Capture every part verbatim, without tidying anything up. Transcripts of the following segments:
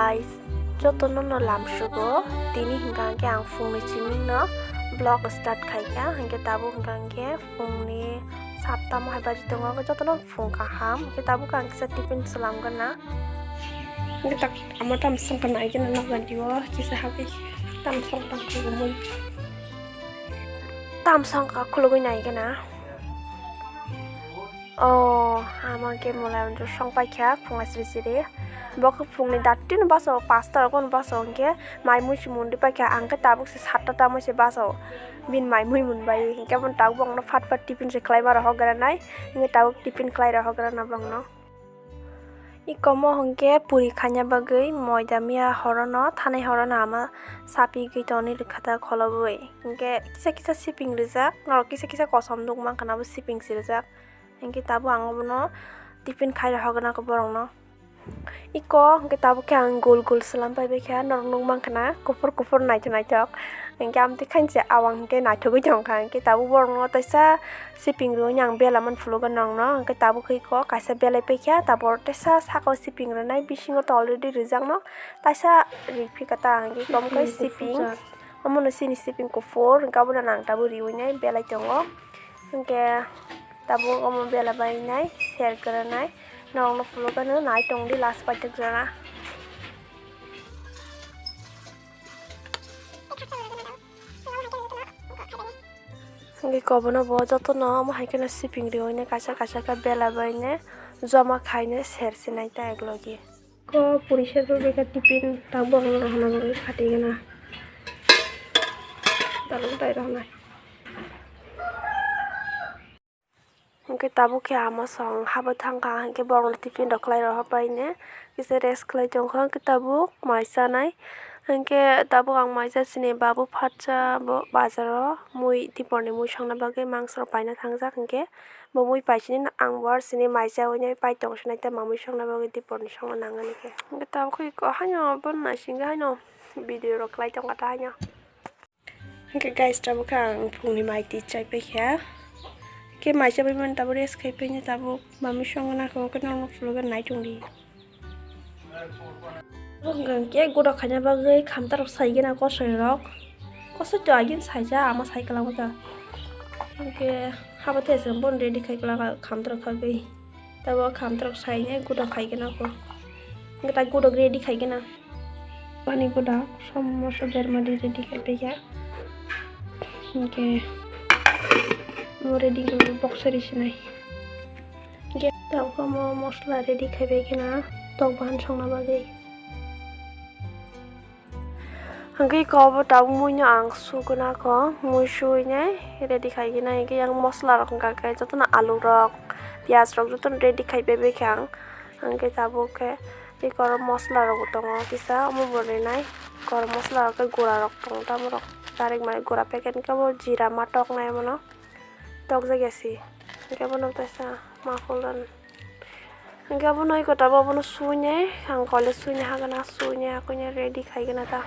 Guys, jotono no lamsugo, tini hwnkha hwnkhe ang phungni chiming no vlog start khaikha, hwnkhe tabuk hwnkha hwnkhe phungni satta mo hai baji tongo, jotono phung kaham, hwnkhe tabuk ang kisa tiffin swlam gana. Hwnkhe tak amo tam songkha naikhe no nokbar dio, kisa hagwi tam song tam khulumui. Tam songkha khulugwi naikhe na. Oh, ama khe mulai song paikha phung asri sri. Bo khe phungni dati no basa o, pasta rok no basa o, hwnkhe mai mui se mundi paikha, ang khe tabuk se satta tamo se basa o. Bini mai mui mun bai, hwnkhe bo tabuk bongno phat phat tiffin se khlai ma rok hok gra nai, hwnkhe tabuk tiffin khlai rok hok gra na bongno. Iko mo hwnkhe puri khaina bagwi moida miya horono, thanai horono ama sapigwi tongni rwkha ta kholobwi. Hwnkhe kisa kisa siping rijak, norok kisa kisa kosom nuk mankha na bo siping si rijak. Hwnkhe tabuk ang obono tiffin khai rok hok gra nai borokno. Iko hwnkhe tabuk khe ang gol gol swlam pai baikha, norok nuk mankha na kuphur kuphur naithok naithok. Hwnkhe amtwi khainse awang hwnkhe naithogwi tongkha, hwnkhe tabuk borokno teisa siping rwui ang bela man phulukgo norokno, hwnkhe tabuk khe iko kaisa belai paikha, tabuk teisa saka o siping rwnai, bisingo to already rijakno, taisa riphika ta hwnkhe iko wngkha siping, omono chini siping kuphur, hwnkhe abono ang tabuk riui nai belai tongo, hwnkhe tabuk omo bela bai nai ser kwrwnai, norokno phulukgo nai tongdi last paithak jora. Hwnkhe kobono bo jotono omo hai kheno siping riui nai kaisa kaisa khe bela bai nai joma khai nai ser se nai ta eklogi. Ko puri ser pore khe tiffin ta borok no rw hana bagwi phatwi gana. Dalong tai rw hana. Hwnkhe tabuk khe ama song habo thangkha, hwnkhe borokno tiffin rok khlai rok haphaine kisa rest khlai tongkha, hwnkhe tabuk mai chanai, hwnkhe tabuk ang mai cha sini babu phatsa bo bazaro mui tiporni mui songna bagwi mangsa rok paina thangjak, hwnkhe bo mui paisini ang bo sini mai chaui nai pai tong sinai tei mamui songna bagwi tiporni songna nangani khe, hwnkhe tabuk khe haino bono naisingwi haino video rok khlai tongkha ta haino. Hwnkhe guys, tabuk khe ang phungni mai twi chai paikha. Khe mai chabai mani tabuk rest khai paini tabuk mami songna khe norokno phulukgo nai tongdi. Hwnkhe gudo khaina bagwi khamtarok saigena kosoirok. Kosoi to agin saija ama sai kwlangma ta. Hwnkhe habo tei se bono ready khai kwlangkha khamtarok khagwi. Tabuk khamtrok saine gudo khaigena kho. Hwnkhe ta gudo ready khaigena. Ani gudo som moso bermadi ready khai paikha. Hwnkhe mo ready gwnwi box sari sinai. Hwnkhe tabuk mo mosla ready khai paikha na tok bahan songna bagwi. Hwnkhe iko obo tabuk muino ang suguna kho, mui suinai ready khaigena, hwnkhe yang mosla rok wngkha khe jotono alu rok, piyaj rok jotono ready khai bebekha ang. Hwnkhe tabuk khe iko oro mosla rok bo tongo kisa, omo bo rinai, iko oro mosla rok khe gura rok tongo, tamo rok tarik mani gura packet hwnkhe bo jira ma toknai omono. Tokjak ya si. Hwnkhe abono teisa ma phuldan. Hwnkhe abono iko tabuk abono suinai, ang kole suinai hagana, suinai hakuinai ready khaigana ta.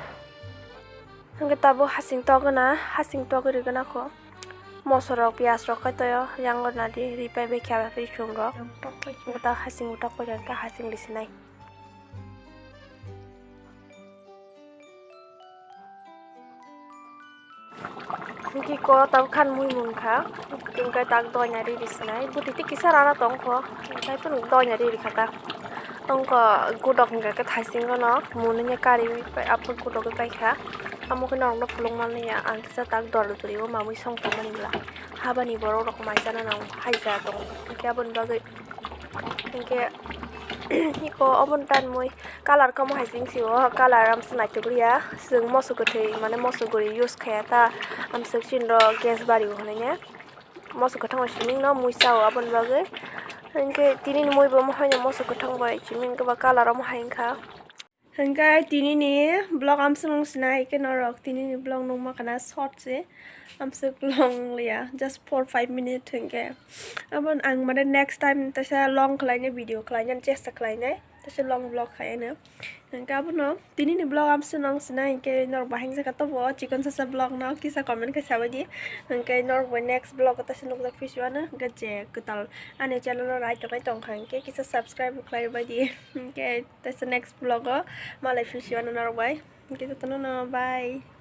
Hwnkhe tabuk hasing tokgana, hasing togwi rwgana kho. Moso rok, piyaj rok khai toyo, yang gana di, ripai bai khe aba ri chum rok. Hwnkhe ta hasing utok pai khe hasing risinai. Hwnkhe iko tabuk khan mui munkha, hwnkhe tak doina riri sinai, bwtwi tei kisa rana tongkho, hwnkhe phano doina riri kha ta. Tongkho gudok hwnkha khe thaisingo no munui kariui aphuru gudogwi paikha. Amo khe norokno phuluk manliya, ang kisa tak dor duri o mamui song tongmani bwla. Habani borok rok mai chana nang haija tongo, hwnkhe aboni bagwi. Hwnkhe iko obono tanmui colour kamo hai sing sio, colour amsa naithok liya. Chwng moso kwthwi mane moso guri use khaya ta, amswk chini rok gas bari o hwnwi ne. Moso kwthang bai simi no mui chao aboni bagwi. Hwnkhe tini ni mui bo haino moso kwthang bai simi hwnkhe ba colour omo hai wngkha. Hwnkhe tini ni vlog amswk wng sinai khe norok tini ni vlog nukma khana short se amswk long liya just four five minute hwnkhe aboni ang mane next time teisa long khlainai video khlainani chesta khlainai Kaisa long vlog khai ano. Hwnkhe abono tinini vlog amswk nang sinai, hwnkhe norok bahai wngjakha tobo chikon sasa vlog no kisa comment khe sabaidi. Hwnkhe norok bai next vlog o taisa nukjak phisiwano, hwnkhe je kwtal ani channel o nai tongnai tongkha hwnkhe kisa subscribe khlai baidi. Hwnkhe taisa next vlog o malai phisiwano norok bai. Hwnkhe jotono no bye.